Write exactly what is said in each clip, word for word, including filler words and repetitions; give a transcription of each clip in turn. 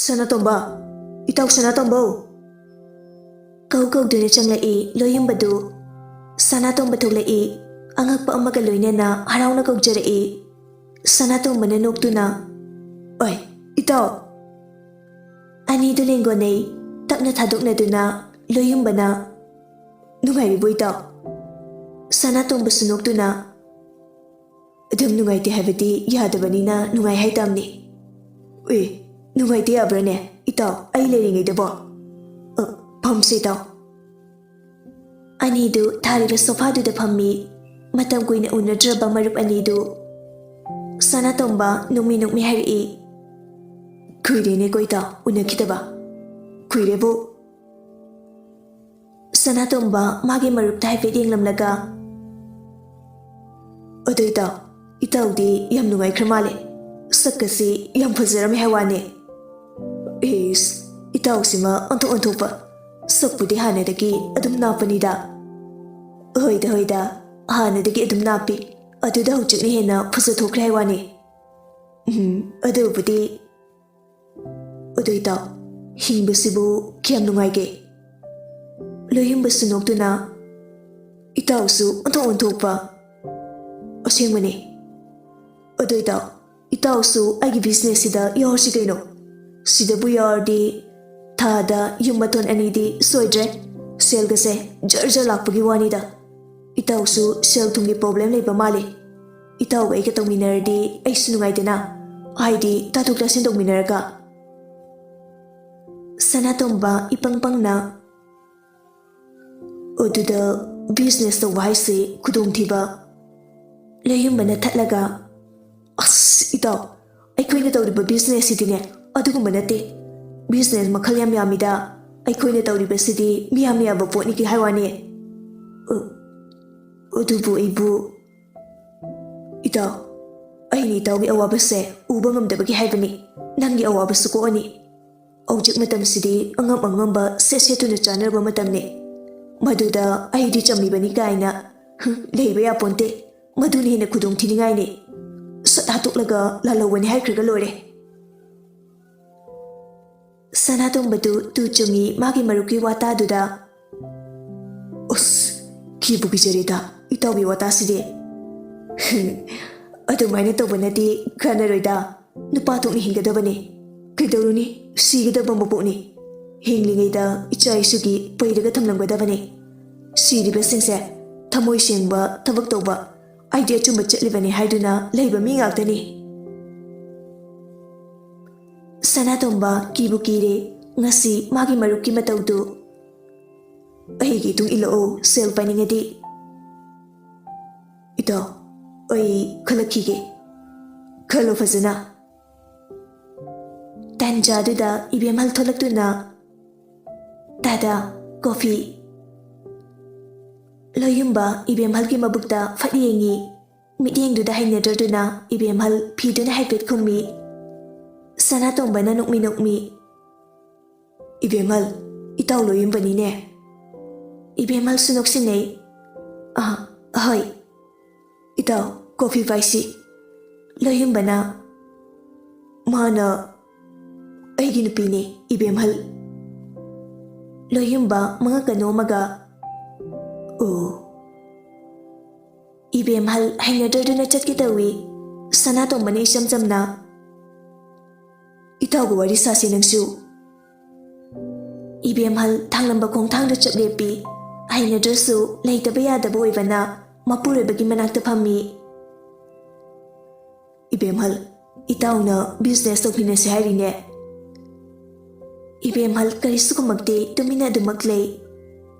"ꯁꯅꯥꯇꯣꯝꯕ, ꯏꯇꯥꯎ ꯁꯅꯥꯇꯣꯝꯕꯧ!" ꯀꯧ ꯀꯧꯗꯨꯅ ꯆꯪꯂꯛꯏ ꯂꯣꯏꯌꯨꯝꯕꯗꯨ꯫ ꯁꯅꯥꯇꯣꯝꯕ ꯊꯣꯛꯂꯛꯏ꯫ ꯑꯉꯛꯄ ꯑꯃꯒ ꯂꯣꯏꯅꯅ ꯍꯔꯥꯎꯅ ꯀꯧꯖꯔꯛꯏ꯫ ꯁꯅꯥꯇꯣꯝꯕꯅ ꯅꯣꯛꯇꯨꯅ, "ꯑꯣꯏ, ꯏꯇꯥꯎ!" ꯑꯅꯤꯗꯨ ꯂꯦꯡꯒꯣꯟꯅꯩ꯫ ꯇꯞꯅ ꯊꯥꯗꯣꯛꯅꯗꯨꯅ ꯂꯣꯏꯌꯨꯝꯕꯅ, "ꯅꯨꯡꯉꯥꯏꯔꯤꯕꯣ ꯏꯇꯥꯎ?" ꯁꯅꯥꯇꯣꯝꯕꯁꯨ ꯅꯣꯛꯇꯨꯅ, "ꯑꯗꯨꯝ ꯅꯨꯡꯉꯥꯏꯇꯦ ꯍꯥꯏꯕꯗꯤ ꯌꯥꯗꯕꯅꯤꯅ ꯅꯨꯡꯉꯥꯏ ꯍꯥꯏꯇꯥꯕꯅꯤ꯫" "ꯑꯦ, ꯅꯨꯡꯉꯥꯏꯇꯦ ꯌꯥꯕ꯭ꯔꯥꯅꯦ ꯏꯇꯥꯎ, ꯑꯩ ꯂꯩꯔꯤꯉꯩꯗꯕꯣ?" "ꯑ, ꯐꯝꯁꯦ ꯏꯇꯥꯎ꯫" ꯑꯅꯤꯗꯨ ꯊꯥꯔꯤꯕ ꯁꯣꯐꯥꯗꯨꯗ ꯐꯝꯃꯤ꯫ ꯃꯇꯝ ꯀꯨꯏꯅ ꯎꯅꯗ꯭ꯔꯕ ꯃꯔꯨꯞ ꯑꯅꯤꯗꯨ꯫ ꯁꯅꯥꯇꯣꯝꯕ ꯅꯣꯛꯃꯤ ꯅꯣꯛꯃꯤ ꯍꯥꯏꯔꯛꯏ, "ꯀꯨꯏꯔꯦꯅꯦꯀꯣ ꯏꯇꯥꯎ ꯎꯅꯈꯤꯗꯕ꯫ ꯀꯨꯏꯔꯦꯕꯨ꯫" ꯁꯅꯥꯇꯣꯝꯕ ꯃꯥꯒꯤ ꯃꯔꯨꯞꯇ ꯍꯥꯏꯐꯦꯠ ꯌꯦꯡꯂꯝꯂꯒ, "ꯑꯗꯨ ꯏꯇꯥꯎ, ꯏꯇꯥꯎꯗꯤ ꯌꯥꯝ ꯅꯨꯡꯉꯥꯏꯈ꯭ꯔ ꯃꯥꯜꯂꯦ꯫ ꯁꯛꯀꯁꯤ ꯌꯥꯝ ꯐꯖꯔꯝꯃꯦ ꯍꯥꯏ ꯋꯥꯅꯦ꯫" "ꯏꯁ, ꯏꯇꯥꯎꯁꯤꯃ ꯑꯣꯟꯊꯣꯛ ꯑꯣꯟꯊꯣꯛꯄ꯫ ꯁꯛꯄꯨꯗꯤ ꯍꯥꯟꯅꯗꯒꯤ ꯑꯗꯨꯝ ꯅꯥꯞꯄꯅꯤꯗ꯫" "ꯍꯣꯏꯗ, ꯍꯣꯏꯗ, ꯍꯥꯟꯅꯗꯒꯤ ꯑꯗꯨꯝ ꯅꯥꯞꯄꯤ꯫ ꯑꯗꯨꯗ ꯍꯧꯖꯤꯛꯅ ꯍꯦꯟꯅ ꯐꯖꯊꯣꯛꯈ꯭ꯔꯦ ꯍꯥꯏ ꯋꯥꯅꯤ꯫" "ꯎꯝ, ꯑꯗꯨꯕꯨꯗꯤ꯫ ꯑꯗꯨ ꯏꯇꯥꯎ, ꯍꯤꯡꯕꯁꯤꯕꯨ ꯀꯌꯥꯝ ꯅꯨꯡꯉꯥꯏꯒꯦ?" ꯂꯣꯏꯌꯨꯝꯕꯁꯨ ꯅꯣꯛꯇꯨꯅ, "ꯏꯇꯥꯎꯁꯨ ꯑꯣꯟꯊꯣꯛ ꯑꯣꯟꯊꯣꯛꯄ꯫" "ꯑꯁꯦꯡꯕꯅꯦ꯫ ꯑꯗꯨ ꯏꯇꯥꯎ, ꯏꯇꯥꯎꯁꯨ ꯑꯩꯒꯤ business ꯁꯤꯗ ꯌꯥꯎꯔꯁꯤ ꯀꯩꯅꯣ꯫ ꯁꯤꯗꯕꯨ ꯌꯥꯎꯔꯗꯤ ꯊꯥꯗ ꯌꯨꯝ ꯃꯊꯣꯟ ꯑꯅꯤꯗꯤ ꯁꯣꯏꯗ꯭ꯔꯦ꯫ ꯁꯦꯜꯒꯁꯦ ꯖꯔ ꯖꯔ ꯂꯥꯛꯄꯒꯤ ꯋꯥꯅꯤꯗ꯫ ꯏꯇꯥꯎꯁꯨ ꯁꯦꯜ ꯊꯨꯝꯒꯤ problem ꯂꯩꯕ ꯃꯥꯜꯂꯤ꯫ ꯏꯇꯥꯎꯒ ꯑꯩꯒ ꯇꯧꯃꯤꯟꯅꯔꯗꯤ ꯑꯩꯁꯨ ꯅꯨꯡꯉꯥꯏꯗꯅ, ꯍꯥꯏꯗꯤ ꯇꯥꯊꯣꯛ ꯇꯥꯁꯤꯟ ꯇꯧꯃꯤꯟꯅꯔꯒ꯫" ꯁꯅꯥꯇꯣꯝꯕ ꯏꯄꯪ ꯄꯪꯅ, "ꯑꯗꯨꯗ business ꯇꯧꯕ ꯍꯥꯏꯁꯦ ꯈꯨꯗꯣꯡꯊꯤꯕ?" ꯂꯩꯌꯨꯝꯕꯅ ꯊꯠꯂꯒ, "ꯑꯁ ꯏꯇꯥꯎ, ꯑꯩꯈꯣꯏꯅ ꯇꯧꯔꯤꯕ business ꯁꯤꯗꯤꯅꯦ ꯑꯗꯨꯒꯨꯝꯕ ꯅꯠꯇꯦ꯫ Business ꯃꯈꯜ ꯌꯥꯝ ꯌꯥꯝꯃꯤꯗ꯫ ꯑꯩꯈꯣꯏꯅ ꯇꯧꯔꯤꯕꯁꯤꯗꯤ ꯃꯤꯌꯥꯝ ꯌꯥꯕ ꯄꯣꯠꯅꯤ ꯀꯤ ꯍꯥꯏ ꯋꯥꯅꯤ꯫" "ꯑ, ꯑꯗꯨꯕꯨ ꯑꯩꯕꯨ꯫" "ꯏꯇꯥꯎ, ꯑꯩꯅ ꯏꯇꯥꯎꯒꯤ ꯑꯋꯥꯕꯁꯦ ꯎꯕ ꯉꯝꯗꯕꯒꯤ ꯍꯥꯏꯕꯅꯤ꯫ ꯅꯪꯒꯤ ꯑꯋꯥꯕꯁꯨ ꯀꯣꯛꯑꯅꯤ꯫ ꯍꯧꯖꯤꯛ ꯃꯇꯝꯁꯤꯗꯤ ꯑꯉꯝ ꯑꯉꯝꯕ ꯁꯦꯠ ꯁꯦꯠꯇꯨꯅ ꯆꯥꯅꯔꯕ ꯃꯇꯝꯅꯤ꯫ ꯃꯗꯨꯗ ꯑꯩꯗꯤ ꯆꯝꯃꯤꯕꯅꯤ ꯀꯥꯏꯅ, ꯍꯨꯝ, ꯂꯩꯕ ꯌꯥꯄꯣꯟꯇꯦ꯫ ꯃꯗꯨꯅ ꯍꯦꯟꯅ ꯈꯨꯗꯣꯡ ꯊꯤꯅꯤꯡꯉꯥꯏꯅꯤ꯫ ꯁꯠ ꯍꯥꯠꯇꯣꯛꯂꯒ ꯂꯥꯜꯍꯧꯕꯅꯤ ꯍꯥꯏꯈ꯭ꯔꯒ ꯂꯣꯏꯔꯦ꯫" ꯁꯅꯥꯇꯣꯝꯕꯗꯨ ꯇꯨ ꯆꯨꯡꯉꯤ ꯃꯥꯒꯤ ꯃꯔꯨꯞꯀꯤ ꯋꯥꯇꯥꯗꯨꯗ꯫ "ꯑꯁ, ꯀꯤꯕꯨ ꯀꯤꯖꯔꯦꯗ ꯏꯇꯥꯎꯒꯤ ꯋꯥꯇꯥꯁꯤꯗꯤ꯫ ꯑꯗꯨꯃꯥꯏꯅ ꯇꯧꯕꯅꯗꯤ ꯀꯥꯟꯅꯔꯣꯏꯗ꯫ ꯅꯨꯄꯥ ꯊꯣꯛꯅ ꯍꯤꯡꯒꯗꯕꯅꯤ꯫ ꯀꯩꯗꯧꯔꯨꯅꯤ? ꯁꯤꯒꯗꯕ ꯃꯄꯣꯛꯅꯤ꯫ ꯍꯤꯡꯂꯤꯉꯩꯗ ꯏꯆꯥ ꯏꯁꯨꯒꯤ ꯄꯩꯔꯒ ꯊꯝꯂꯝꯒꯗꯕꯅꯤ꯫ ꯁꯤꯔꯤꯕꯁꯤꯡꯁꯦ ꯊꯃꯣꯏ ꯁꯦꯡꯕ ꯊꯕꯛ ꯇꯧꯕ, ꯑꯥꯏꯗꯤꯌꯥ ꯆꯨꯝꯕ ꯆꯠꯂꯤꯕꯅꯤ ꯍꯥꯏꯗꯨꯅ ꯂꯩꯕ ꯃꯤ ꯉꯥꯛꯇꯅꯤ"꯫ ꯁꯅꯥꯇꯣꯝꯕ ꯀꯤꯕꯨ ꯀꯤꯔꯦ꯫ ꯉꯁꯤ ꯃꯥꯒꯤ ꯃꯔꯨꯞꯀꯤ ꯃꯇꯧꯗꯨ꯫ "ꯑꯩꯒꯤ ꯏꯇꯨꯡ ꯏꯜꯂꯛꯑꯣ, ꯁꯦꯜ ꯄꯥꯏꯅꯤꯡꯉꯗꯤ"꯫ "ꯏꯇꯥꯎ, ꯑꯩ ꯈꯜꯂꯛꯈꯤꯒꯦ꯫ ꯈꯜꯂꯣ ꯐꯖꯅ"꯫ ꯇꯥꯟꯖꯥꯗꯨꯗ ꯏꯕꯦꯝꯍꯜ ꯊꯣꯛꯂꯛꯇꯨꯅ, "ꯗꯥꯗꯥ, ꯀꯣꯐꯤ"꯫ ꯂꯣꯌꯨꯝꯕ ꯏꯕꯦꯝꯍꯜꯒꯤ ꯃꯕꯨꯛꯇ ꯐꯠ ꯌꯦꯡꯉꯤ꯫ ꯃꯤꯠꯌꯦꯡꯗꯨꯗ ꯍꯩꯅꯗ꯭ꯔꯗꯨꯅ ꯏꯕꯦꯝꯍꯜ ꯐꯤꯗꯨꯅ ꯍꯥꯏꯐꯦꯠ ꯈꯨꯝꯃꯤ꯫ ꯁꯅꯥꯇꯣꯝꯕꯅ ꯅꯣꯛꯃꯤ ꯅꯣꯛꯃꯤ, "ꯏꯕꯦꯝꯍꯜ, ꯏꯇꯥꯎ ꯂꯣꯌꯨꯝꯕꯅꯤꯅꯦ"꯫ ꯏꯕꯦꯝꯍꯜꯁꯨ ꯅꯣꯛꯁꯤꯟꯅꯩ꯫ "ꯑ, ꯍꯣꯏ꯫ ꯏꯇꯥꯎ, ꯀꯣꯐꯤ ꯄꯥꯏꯁꯤ"꯫ ꯂꯣꯌꯨꯝꯕꯅ, "ꯃꯥꯅ ꯑꯩꯒꯤ ꯅꯨꯄꯤꯅꯤ, ꯏꯕꯦꯝꯍꯜ"꯫ ꯂꯣꯌꯨꯝꯕ ꯃꯉꯛꯀ ꯅꯣꯝꯃꯒ, "ꯑꯣ"꯫ ꯏꯕꯦꯝꯍꯜ ꯍꯩꯅꯗ꯭ꯔꯗꯨꯅ ꯆꯠꯀꯦ ꯇꯧꯏ꯫ ꯁꯅꯥꯇꯣꯝꯕꯅ ꯏꯆꯝ ꯆꯝꯅ, "ꯏꯇꯥꯎꯒ ꯋꯥꯔꯤ ꯁꯥꯁꯤ ꯅꯪꯁꯨ"꯫ ꯏꯕꯦꯝꯍꯜ ꯊꯥꯡꯂꯝꯕ ꯈꯣꯡꯊꯥꯡꯗ ꯆꯞ ꯂꯦꯞꯄꯤ꯫ ꯍꯩꯅꯗ꯭ꯔꯁꯨ ꯂꯩꯇꯕ ꯌꯥꯗꯕ ꯑꯣꯏꯕꯅ ꯃꯄꯨꯔꯣꯏꯕꯒꯤ ꯃꯅꯥꯛꯇ ꯐꯝꯃꯤ꯫ "ꯏꯕꯦꯝꯍꯜ, ꯏꯇꯥꯎꯅ ꯕꯤꯖꯤꯅꯦꯁ ꯇꯧꯃꯤꯟꯅꯁꯦ ꯍꯥꯏꯔꯤꯅꯦ"꯫ ꯏꯕꯦꯝꯍꯜ ꯀꯔꯤꯁꯨ ꯈꯨꯝꯃꯛꯇꯦ, ꯇꯨꯃꯤꯟꯅ ꯑꯗꯨꯃꯛ ꯂꯩ꯫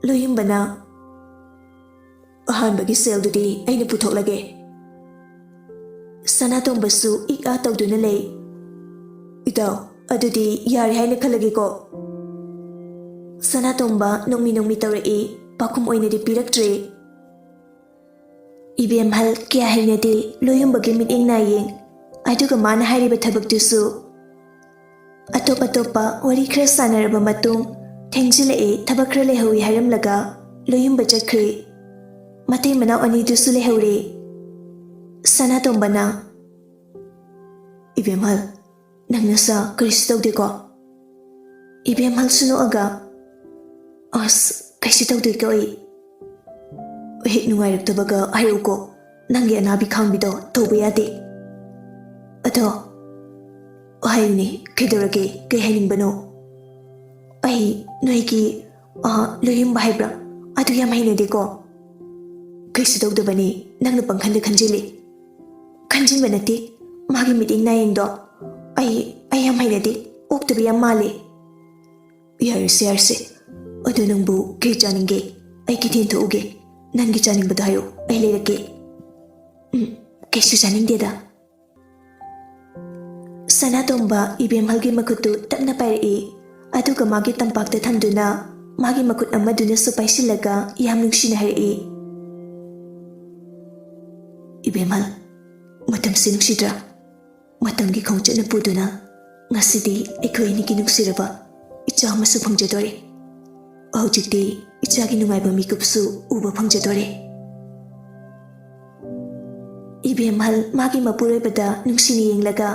ꯂꯣꯌꯨꯝꯕꯅ, "ꯑꯍꯥꯟꯕꯒꯤ ꯁꯦꯜꯗꯨꯗꯤ ꯑꯩꯅ ꯄꯨꯊꯣꯛꯂꯒꯦ"꯫ ꯁꯅꯥꯇꯣꯝꯕꯁꯨ ꯏꯛ ꯑꯥ ꯇꯧꯗꯨꯅ ꯂꯩ꯫ "ꯏꯇꯥꯎ, ꯑꯗꯨꯗꯤ ꯌꯥꯔꯦ ꯍꯥꯏꯅ ꯈꯜꯂꯒꯦꯀꯣ"꯫ ꯁꯅꯥꯇꯣꯝꯕ ꯅꯣꯡꯃꯤ ꯅꯣꯡꯃꯤ ꯇꯧꯔꯛꯏ, ꯄꯥꯎꯈꯨꯝ ꯑꯣꯏꯅꯗꯤ ꯄꯤꯔꯛꯇ꯭ꯔꯦ꯫ ꯏꯕꯦꯝꯍꯜ ꯀꯌꯥ ꯍꯩꯅꯗꯦ ꯂꯣꯌꯨꯝꯕꯒꯤ ꯃꯤꯠꯌꯦꯡ ꯅꯥꯌꯦꯡ, ꯑꯗꯨꯒ ꯃꯥꯅ ꯍꯥꯏꯔꯤꯕ ꯊꯕꯛꯇꯨꯁꯨ꯫ ꯑꯇꯣꯞ ꯑꯇꯣꯞꯄ ꯋꯥꯔꯤ ꯈꯔ ꯁꯥꯟꯅꯔꯕ ꯃꯇꯨꯡ, "ꯊꯦꯡꯖꯤꯜꯂꯛꯑꯦ, ꯊꯕꯛ ꯈꯔ ꯂꯩꯍꯧꯏ" ꯍꯥꯏꯔꯝꯂꯒ ꯂꯣꯌꯨꯝꯕ ꯆꯠꯈ꯭ꯔꯦ꯫ ꯃꯇꯩ ꯃꯅꯥꯎ ꯑꯅꯤꯗꯨꯁꯨ ꯂꯩꯍꯧꯔꯦ꯫ ꯁꯅꯥꯇꯣꯝꯕꯅ, "ꯏꯕꯦꯝꯍꯜ, ꯅꯪ ꯅꯁꯥ ꯀꯔꯤꯁꯨ ꯇꯧꯗꯦꯀꯣ?" ꯏꯕꯦꯝꯍꯜꯁꯨ ꯅꯣꯛꯑꯒ, "ꯑꯁ, ꯀꯩꯁꯨ ꯇꯧꯗꯦ ꯀꯣ ꯑꯩ꯫ ꯍꯦꯛ ꯅꯨꯡꯉꯥꯏꯔꯛꯇꯕꯒ ꯍꯥꯏꯔꯛꯎꯀꯣ, ꯅꯪꯒꯤ ꯑꯅꯥꯕꯤ ꯈꯥꯡꯕꯤꯗꯣ ꯇꯧꯕ ꯌꯥꯗꯦ꯫ ꯑꯗꯣ ꯍꯥꯏꯌꯨꯅꯦ, ꯀꯩꯗꯧꯔꯒꯦ? ꯀꯩ ꯍꯥꯏꯅꯤꯡꯕꯅꯣ?" "ꯑꯩ ꯅꯣꯏꯒꯤ, ꯑ, ꯂꯣꯏꯌꯨꯝꯕ ꯍꯥꯏꯕ꯭ꯔꯥ? ꯑꯗꯨ ꯌꯥꯝ ꯍꯩꯅꯗꯦꯀꯣ꯫" "ꯀꯩꯁꯨ ꯇꯧꯗꯕꯅꯤ, ꯅꯪꯅ ꯄꯪꯈꯟꯗ ꯈꯟꯖꯤꯜꯂꯤ꯫" "ꯈꯟꯖꯤꯟꯕ ꯅꯠꯇꯦ, ꯃꯥꯒꯤ ꯃꯤꯠꯌꯦꯡ ꯅꯥꯌꯦꯡꯗꯣ ꯑꯩ, ꯑꯩ ꯌꯥꯝ ꯍꯩꯅꯗꯦ, ꯑꯣꯛꯇꯕ ꯌꯥꯝ ꯃꯥꯜꯂꯦ꯫" "ꯌꯥꯔꯦꯁꯦ, ꯌꯥꯔꯦꯁꯦ꯫ ꯑꯗꯨ ꯅꯪꯕꯨ ꯀꯩ ꯆꯥꯅꯤꯡꯒꯦ? ꯑꯩ ꯀꯤꯊꯦꯟ ꯊꯣꯛꯎꯒꯦ꯫ ꯅꯪꯒꯤ ꯆꯥꯅꯤꯡꯕꯗꯣ ꯍꯥꯏꯌꯣ, ꯑꯩ ꯂꯩꯔꯛꯀꯦ꯫" "ꯎꯝ, ꯀꯩꯁꯨ ꯆꯥꯅꯤꯡꯗꯦꯗ꯫" ꯁꯅꯥꯇꯣꯝꯕ ꯏꯕꯦꯝꯍꯜꯒꯤ ꯃꯈꯨꯠꯇꯨ ꯇꯞꯅ ꯄꯥꯏꯔꯛꯏ꯫ ꯑꯗꯨꯒ ꯃꯥꯒꯤ ꯇꯝꯄꯥꯛꯇ ꯊꯝꯗꯨꯅ ꯃꯥꯒꯤ ꯃꯈꯨꯠ ꯑꯃꯗꯨꯅꯁꯨ ꯄꯥꯏꯁꯤꯜꯂꯒ ꯌꯥꯝ ꯅꯨꯡꯁꯤꯅ ꯍꯥꯏꯔꯛꯏ, "ꯏꯕꯦꯝꯍꯜ, ꯃꯇꯝꯁꯤ ꯅꯨꯡꯁꯤꯗ꯭ꯔꯥ? ꯃꯇꯝꯒꯤ ꯈꯣꯡꯆꯠꯅ ꯄꯨꯗꯨꯅ ꯉꯁꯤꯗꯤ ꯑꯩꯈꯣꯏ ꯑꯅꯤꯒꯤ ꯅꯨꯡꯁꯤꯔꯕ ꯏꯆꯥ ꯑꯃꯁꯨ ꯐꯪꯖꯗꯣꯔꯦ꯫ ꯍꯧꯖꯤꯛꯇꯤ ꯏꯆꯥꯒꯤ ꯅꯨꯡꯉꯥꯏꯕ ꯃꯤꯀꯨꯞꯁꯨ ꯎꯕ ꯐꯪꯖꯗꯣꯔꯦ꯫" ꯏꯕꯦꯝꯍꯜ ꯃꯥꯒꯤ ꯃꯄꯨꯔꯣꯏꯕꯗ ꯅꯨꯡꯁꯤꯅ ꯌꯦꯡꯂꯒ,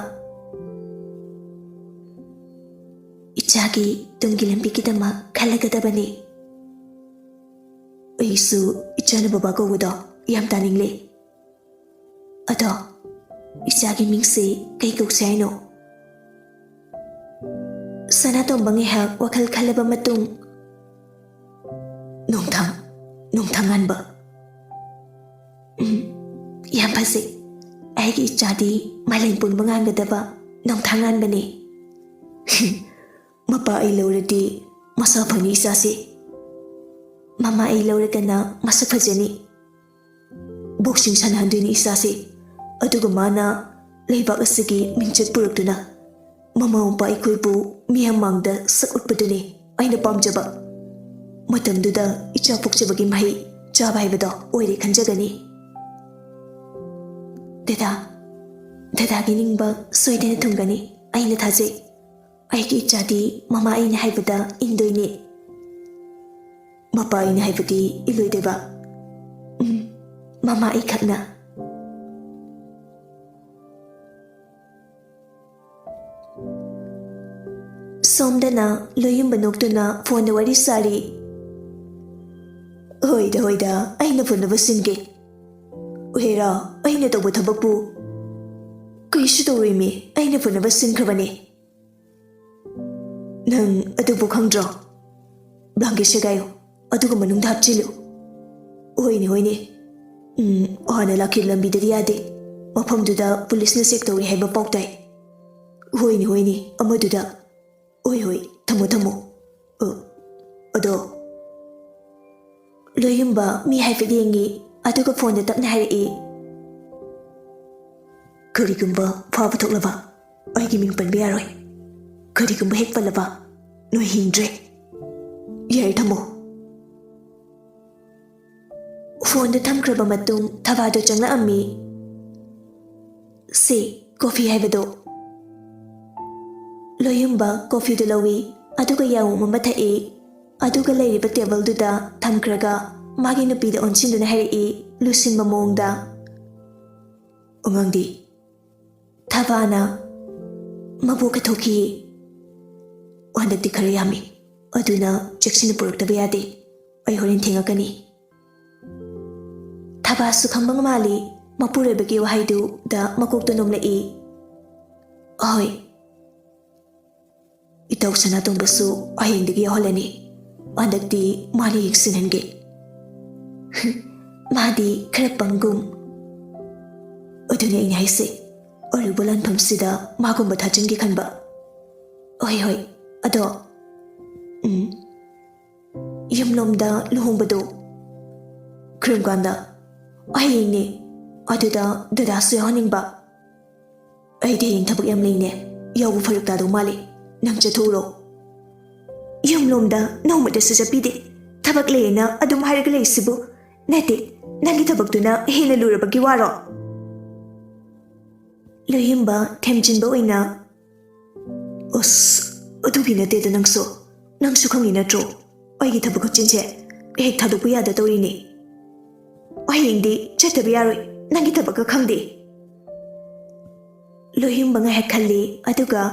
"ꯏꯆꯥꯒꯤ ꯇꯨꯡꯒꯤ ꯂꯝꯕꯤꯒꯤꯗꯃꯛ ꯈꯜꯂꯒꯗꯕꯅꯤ꯫" "ꯑꯩꯁꯨ ꯏꯆꯥꯅ ꯕꯕꯥ ꯀꯧꯕꯗꯣ ꯌꯥꯝ ꯇꯥꯅꯤꯡꯂꯦ꯫ ꯑꯗꯣ ꯏꯆꯥꯒꯤ ꯃꯤꯡꯁꯦ ꯀꯩ ꯀꯧꯁꯦ ꯍꯥꯏꯅꯣ?" ꯁꯅꯥꯇꯣꯝꯕ ꯉꯥꯏꯍꯥꯛ ꯋꯥꯈꯜ ꯈꯜꯂꯕ ꯃꯇꯨꯡ, "ꯅꯣꯡꯊꯥꯡ, ꯅꯣꯡꯊꯥꯡ ꯉꯥꯟꯕ꯫" "ꯎꯝ, ꯌꯥꯝ ꯐꯖꯩ꯫ ꯑꯩꯒꯤ ꯏꯆꯥꯗꯤ ꯃꯥꯂꯦꯝ ꯄꯨꯝꯕ ꯉꯥꯟꯒꯗꯕ ꯅꯣꯡꯊꯥꯡ ꯉꯥꯟꯕꯅꯦ꯫" "ꯃꯄꯥ ꯑꯩ ꯂꯧꯔꯗꯤ ꯃꯁꯥ ꯐꯅꯤ ꯏꯆꯥꯁꯦ꯫ ꯃꯃꯥ ꯑꯩ ꯂꯧꯔꯒꯅ ꯃꯁꯛ ꯐꯖꯅꯤ꯫ ꯕꯣꯛꯁꯤꯡ ꯁꯥꯟꯅꯍꯟꯗꯣꯏꯅꯤ ꯏꯆꯥꯁꯦ꯫ ꯑꯗꯨꯒ ꯃꯥꯅ ꯂꯩꯕꯥꯛ ꯑꯁꯤꯒꯤ ꯃꯤꯡꯆꯠ ꯄꯨꯔꯛꯇꯨꯅ ꯃꯃꯥ ꯃꯄꯥ ꯑꯩꯈꯣꯏꯕꯨ ꯃꯤꯌꯥꯝ ꯃꯥꯡꯗ ꯁꯛ ꯎꯠꯄꯗꯨꯅꯤ ꯑꯩꯅ ꯄꯥꯝꯖꯕ꯫ ꯃꯇꯝꯗꯨꯗ ꯏꯆꯥ ꯄꯣꯛꯆꯕꯒꯤ ꯃꯍꯩ ꯆꯥꯕ ꯍꯥꯏꯕꯗꯣ ꯑꯣꯏꯔꯦ ꯈꯟꯖꯒꯅꯤ꯫" "ꯗꯗꯥ, ꯗꯗꯥꯒꯤ ꯅꯤꯡꯕ ꯁꯣꯏꯗꯅ ꯊꯨꯡꯒꯅꯤ, ꯑꯩꯅ ꯊꯥꯖꯩ꯫ ꯑꯩꯒꯤ ꯏꯆꯥꯗꯤ ꯃꯃꯥ ꯑꯩꯅ ꯍꯥꯏꯕꯗ ꯏꯟꯗꯣꯏꯅꯦ꯫" "ꯃꯄꯥ ꯑꯩꯅ ꯍꯥꯏꯕꯗꯤ ꯏꯜꯂꯣꯏꯗꯣꯏꯕ?" "ꯎꯝ, ꯃꯃꯥ ꯑꯩꯈꯛꯅ꯫" ꯁꯣꯝꯗꯅ ꯂꯣꯏꯌꯨꯝꯕ ꯅꯣꯛꯇꯨꯅ ꯐꯣꯟꯗ ꯋꯥꯔꯤ ꯁꯥꯔꯤ꯫ "ꯍꯣꯏꯗ, ꯍꯣꯏꯗ, ꯑꯩꯅ ꯐꯅꯕ ꯁꯤꯟꯒꯦ꯫ ꯍꯦꯔꯥ, ꯑꯩꯅ ꯇꯧꯕ ꯊꯕꯛꯄꯨ ꯀꯩꯁꯨ ꯇꯧꯔꯣꯏꯃꯤ, ꯑꯩꯅ ꯐꯅꯕ ꯁꯤꯟꯈ꯭ꯔꯕꯅꯦ꯫ ꯅꯪ ꯑꯗꯨꯕꯨ ꯈꯪꯗ꯭ꯔꯣ? ꯕ꯭ꯂꯥꯡꯀꯦꯠ ꯁꯦꯒꯥꯏꯌꯨ, ꯑꯗꯨꯒ ꯃꯅꯨꯡꯗ ꯍꯥꯞꯆꯤꯜꯂꯨ꯫" "ꯍꯣꯏꯅꯦ, ꯍꯣꯏꯅꯦ꯫ ꯎꯝ, ꯍꯥꯟꯅ ꯂꯥꯛꯈꯤꯕ ꯂꯝꯕꯤꯗꯗꯤ ꯌꯥꯗꯦ꯫ ꯃꯐꯝꯗꯨꯗ ꯄꯨꯂꯤꯁꯅ ꯆꯦꯛ ꯇꯧꯔꯤ ꯍꯥꯏꯕ ꯄꯥꯎ ꯇꯥꯏ꯫ ꯍꯣꯏꯅꯦ, ꯍꯣꯏꯅꯦ, ꯑꯃꯗꯨꯗ꯫ ꯍꯣꯏ, ꯍꯣꯏ, ꯊꯝꯃꯣ, ꯊꯝꯃꯣ꯫ ꯑ, ꯑꯗꯣ꯫" ꯂꯣꯏꯌꯨꯝꯕ ꯃꯤ ꯍꯥꯏꯐꯦꯠ ꯌꯦꯡꯉꯤ, ꯑꯗꯨꯒ ꯐꯣꯟꯗ ꯇꯞꯅ ꯍꯥꯏꯔꯛꯏ, "ꯀꯔꯤꯒꯨꯝꯕ ꯐꯥꯕ ꯊꯣꯛꯂꯕ, ꯑꯩꯒꯤ ꯃꯤꯡ ꯄꯟꯕ ꯌꯥꯔꯣꯏ꯫ ꯀꯔꯤꯒꯨꯝꯕ ꯍꯦꯛ ꯄꯜꯂꯕ, ꯅꯣꯏ ꯍꯤꯡꯗ꯭ꯔꯦ꯫ ꯌꯥꯔꯦ, ꯊꯝꯃꯣ꯫" ꯐꯣꯟꯗꯨ ꯊꯝꯈ꯭ꯔꯕ ꯃꯇꯨꯡ ꯊꯕꯥꯗꯨ ꯆꯪꯂꯛꯑꯝꯃꯤ꯫ "ꯁꯤ ꯀꯣꯐꯤ ꯍꯥꯏꯕꯗꯣ꯫" ꯂꯣꯏꯌꯨꯝꯕ ꯀꯣꯐꯤꯗꯨ ꯂꯧꯏ, ꯑꯗꯨꯒ ꯌꯥꯍꯨꯝ ꯑꯃ ꯊꯛꯏ꯫ ꯑꯗꯨꯒ ꯂꯩꯔꯤꯕ ꯇꯦꯕꯜꯗꯨꯗ ꯊꯝꯈ꯭ꯔꯒ ꯃꯥꯒꯤ ꯅꯨꯄꯤꯗ ꯑꯣꯟꯁꯤꯟꯗꯨꯅ ꯍꯥꯏꯔꯛꯏ, ꯂꯨꯁꯤꯟꯕ ꯃꯑꯣꯡꯗ, "ꯑꯉꯥꯡꯗꯤ?" ꯊꯕꯥꯅ ꯃꯕꯣꯛꯀ ꯊꯣꯛꯈꯤ꯫ "ꯍꯟꯗꯛꯇꯤ ꯈꯔ ꯌꯥꯝꯃꯤ, ꯑꯗꯨꯅ ꯆꯦꯛꯁꯤꯟꯅ ꯄꯨꯔꯛꯇꯕ ꯌꯥꯗꯦ꯫ ꯑꯩ ꯍꯣꯔꯦꯟ ꯊꯦꯡꯉꯛꯀꯅꯤ꯫" ꯊꯕꯥꯁꯨ ꯈꯪꯕ ꯃꯥꯜꯂꯤ, ꯃꯄꯨꯔꯣꯏꯕꯒꯤ ꯋꯥꯍꯩꯗꯨꯗ ꯃꯀꯣꯛꯇꯣ ꯅꯣꯝꯂꯛꯏ꯫ "ꯑꯍꯣꯏ, ꯏꯇꯥꯎ ꯁꯅꯥꯇꯣꯝꯕꯁꯨ ꯍꯌꯦꯡꯗꯒꯤ ꯌꯥꯎꯍꯜꯂꯅꯤ꯫ ꯍꯟꯗꯛꯇꯤ ꯃꯥꯅ ꯌꯦꯡꯁꯤꯟꯍꯟꯒꯦ꯫" "ꯃꯥꯗꯤ ꯈꯔ ꯄꯪꯒꯨꯝ꯫" "ꯑꯗꯨꯅꯦ ꯑꯩꯅ ꯍꯥꯏꯁꯦ, ꯑꯔꯨꯕ ꯂꯥꯟꯐꯝꯁꯤꯗ ꯃꯥꯒꯨꯝꯕ ꯊꯥꯖꯤꯟꯒꯦ ꯈꯟꯕ꯫" "ꯍꯣꯏ, ꯍꯣꯏ, ꯑꯗꯣ, ꯎꯝ, ꯌꯨꯝꯂꯣꯝꯗ ꯂꯨꯍꯣꯡꯕꯗꯣ ꯀꯔꯝ ꯀꯥꯟꯗ?" "ꯍꯌꯦꯡꯅꯦ꯫ ꯑꯗꯨꯗ ꯗꯗꯥꯁꯨ ꯌꯥꯎꯍꯟꯅꯤꯡꯕ꯫" "ꯑꯩꯗꯤ ꯍꯌꯦꯡ ꯊꯕꯛ ꯌꯥꯝ ꯂꯩꯅꯦ, ꯌꯥꯎꯕ ꯐꯔꯛ ꯇꯥꯗꯧ ꯃꯥꯜꯂꯦ꯫ ꯅꯪ ꯆꯠꯊꯣꯛꯎꯔꯣ꯫" "ꯌꯨꯝꯂꯣꯝꯗ ꯅꯣꯡꯃꯇꯁꯨ ꯆꯠꯄꯤꯗꯦ꯫ ꯊꯕꯛ ꯂꯩꯌꯦꯅ ꯑꯗꯨꯝ ꯍꯥꯏꯔꯒ ꯂꯩꯁꯤꯕꯨ꯫ ꯅꯠꯇꯦ, ꯅꯪꯒꯤ ꯊꯕꯛꯇꯨꯅ ꯍꯦꯟꯅ ꯂꯨꯔꯕꯒꯤ ꯋꯥꯔꯣ?" ꯂꯣꯏꯌꯨꯝꯕ ꯊꯦꯝꯖꯤꯟꯕ ꯑꯣꯏꯅ, "ꯑꯁ, ꯑꯗꯨꯒꯤ ꯅꯠꯇꯦꯗ ꯅꯪꯁꯨ꯫ ꯅꯪꯁꯨ ꯈꯪꯉꯤ ꯅꯠꯇ꯭ꯔꯣ? ꯑꯩꯒꯤ ꯊꯕꯛ ꯈꯨꯠꯆꯤꯟꯁꯦ ꯍꯦꯛ ꯊꯥꯗꯣꯛꯄ ꯌꯥꯗ ꯇꯧꯔꯤꯅꯦ꯫ ꯍꯌꯦꯡꯗꯤ ꯆꯠꯇꯕ ꯌꯥꯔꯣꯏ, ꯅꯪꯒꯤ ꯊꯕꯛꯀ ꯈꯪꯗꯦ꯫" ꯂꯣꯏꯌꯨꯝꯕ ꯉꯥꯏꯍꯥꯛ ꯈꯜꯂꯤ, ꯑꯗꯨꯒ,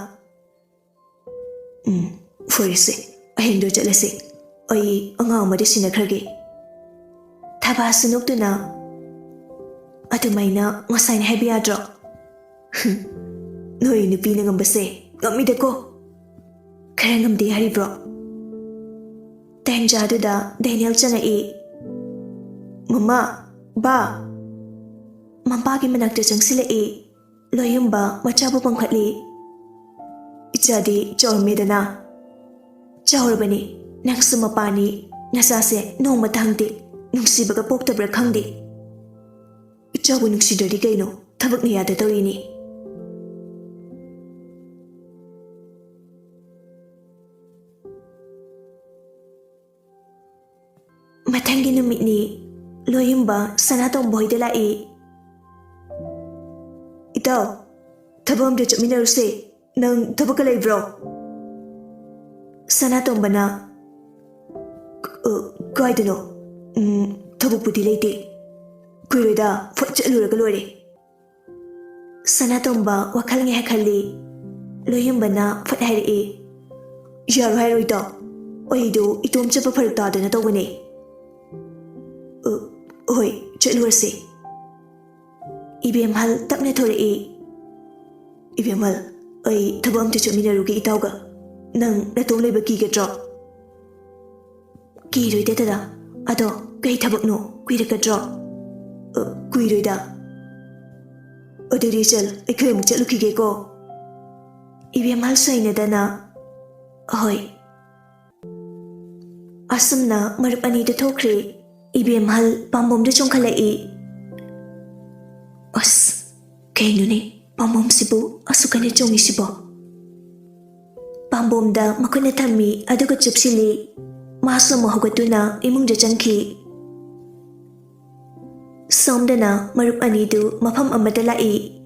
"ꯎꯝ, ꯐꯔꯦꯁꯦ, ꯑꯍꯤꯡꯗꯣ ꯆꯠꯂꯁꯤ꯫ ꯑꯩ ꯑꯉꯥꯡ ꯑꯃꯗ ꯁꯤꯟꯅꯈ꯭ꯔꯒꯦ꯫" ꯊꯕꯥꯁꯨ ꯅꯣꯛꯇꯨꯅ, "ꯑꯗꯨꯃꯥꯏꯅ ꯉꯁꯥꯏꯅ ꯍꯥꯏꯕ ꯌꯥꯗ꯭ꯔꯣ?" "ꯅꯣꯏ ꯅꯨꯄꯤꯅ ꯉꯝꯕꯁꯦ ꯉꯝꯃꯤꯗꯀꯣ꯫ ꯈꯔ ꯉꯝꯗꯦ ꯍꯥꯏꯔꯤꯕ꯭ꯔꯣ?" ꯇꯥꯟꯖꯥꯗꯨꯗ ꯗꯦꯅꯤꯌꯦꯜ ꯆꯪꯉꯛꯏ꯫ "ꯃꯃꯥ, ꯕꯥ!" ꯃꯄꯥꯒꯤ ꯃꯅꯥꯛꯇ ꯆꯪꯁꯤꯜꯂꯛꯏ꯫ ꯂꯣꯌꯨꯝꯕ ꯃꯆꯥꯕꯨ ꯄꯝꯈꯠꯂꯤ꯫ "ꯏꯆꯥꯗꯤ ꯆꯥꯎꯔꯝꯃꯦꯗꯅ꯫" "ꯆꯥꯎꯔꯕꯅꯤ, ꯅꯪꯁꯨ ꯃꯄꯥꯅꯤ꯫ ꯅꯆꯥꯁꯦ ꯅꯣꯡꯃꯇ ꯍꯪꯗꯦ, ꯅꯨꯡꯁꯤꯕꯒ ꯄꯣꯛꯇꯕ꯭ꯔꯥ ꯈꯪꯗꯦ꯫" "ꯏꯆꯥꯕꯨ ꯅꯨꯡꯁꯤꯗ꯭ꯔꯗꯤ ꯀꯩꯅꯣ? ꯊꯕꯛꯅ ꯌꯥꯗ ꯇꯧꯔꯤꯅꯤ꯫" ꯃꯊꯪꯒꯤ ꯅꯨꯃꯤꯠꯅꯤ꯫ ꯂꯣꯌꯨꯝꯕ ꯁꯅꯥꯇꯣꯝꯕ ꯍꯣꯏꯗ ꯂꯥꯛꯏ꯫ "ꯏꯇꯥꯎ, ꯊꯕꯛ ꯑꯝꯇ ꯆꯠꯃꯤꯟꯅꯔꯨꯁꯦ꯫ ꯅꯪ ꯊꯕꯛꯀ ꯂꯩꯕ꯭ꯔꯣ?" ꯁꯅꯥꯇꯣꯝꯕꯅ, "ꯑ, ꯀꯥꯏꯗꯅꯣ? ꯎꯝ, ꯊꯕꯛꯄꯨꯗꯤ ꯂꯩꯇꯦ꯫ ꯀꯨꯏꯔꯣꯏꯗ, ꯐꯠ ꯆꯠꯂꯨꯔꯒ ꯂꯣꯏꯔꯦ꯫" ꯁꯅꯥꯇꯣꯝꯕ ꯋꯥꯈꯜ ꯉꯥꯏꯍꯥꯛ ꯈꯜꯂꯤ꯫ ꯂꯣꯌꯨꯝꯕꯅ ꯐꯠ ꯍꯥꯏꯔꯛꯏ, "ꯌꯥꯔꯣꯏ ꯍꯥꯏꯔꯣꯏꯗꯣ, ꯑꯩꯗꯣ ꯏꯇꯣꯝ ꯆꯠꯄ ꯐꯔꯛ ꯇꯥꯗꯅ ꯇꯧꯕꯅꯦ꯫" "ꯑ, ꯍꯣꯏ, ꯆꯠꯂꯨꯔꯁꯦ꯫" ꯏꯕꯦꯝꯍꯜ ꯇꯞꯅ ꯊꯣꯔꯛꯏ꯫ "ꯏꯕꯦꯝꯍꯜ, ꯑꯩ ꯊꯕꯛ ꯑꯝꯇ ꯆꯠꯃꯤꯟꯅꯔꯨꯒꯦ ꯏꯇꯥꯎꯒ꯫ ꯅꯪ ꯅꯇꯣꯝ ꯂꯩꯕ ꯀꯤꯒꯗ꯭ꯔꯣ?" "ꯀꯤꯔꯣꯏꯗ ꯗꯗꯥ꯫ ꯑꯗꯣ ꯀꯩ ꯊꯕꯛꯅꯣ? ꯀꯨꯏꯔꯛꯀꯗ꯭ꯔꯣ?" "ꯑ, ꯀꯨꯏꯔꯣꯏꯗ꯫" "ꯑꯗꯨꯗꯤ ꯆꯜ, ꯑꯩꯈꯣꯏ ꯑꯃꯨꯛ ꯆꯠꯂꯨꯈꯤꯒꯦꯀꯣ꯫" ꯏꯕꯦꯝꯍꯜ ꯁꯣꯏꯅꯗꯅ, "ꯍꯣꯏ꯫" ꯑꯁꯨꯝꯅ ꯃꯔꯨꯞ ꯑꯅꯤꯗꯨ ꯊꯣꯛꯈ꯭ꯔꯦ꯫ ꯏꯕꯦꯝꯍꯜ ꯄꯥꯝꯕꯣꯝꯗ ꯆꯣꯡꯈꯠꯂꯛꯏ꯫ "ꯑꯁ, ꯀꯩꯅꯣꯅꯦ, ꯄꯥꯝꯕꯣꯝꯁꯤꯕꯨ ꯑꯁꯨꯛ ꯀꯟꯅ ꯆꯣꯡꯉꯤꯁꯤꯕꯣ?" ꯄꯥꯝꯕꯣꯝꯗ ꯃꯈꯨꯠꯅ ꯊꯝꯃꯤ, ꯑꯗꯨꯒ ꯆꯨꯞꯁꯤꯜꯂꯤ꯫ ꯃꯥꯁꯨ ꯑꯃꯨꯛ ꯍꯧꯒꯠꯇꯨꯅ ꯏꯃꯨꯡꯗ ꯆꯪꯈꯤ꯫ ꯁꯣꯝꯗꯅ ꯃꯔꯨꯞ ꯑꯅꯤꯗꯨ ꯃꯐꯝ ꯑꯃꯗ ꯂꯥꯛꯏ꯫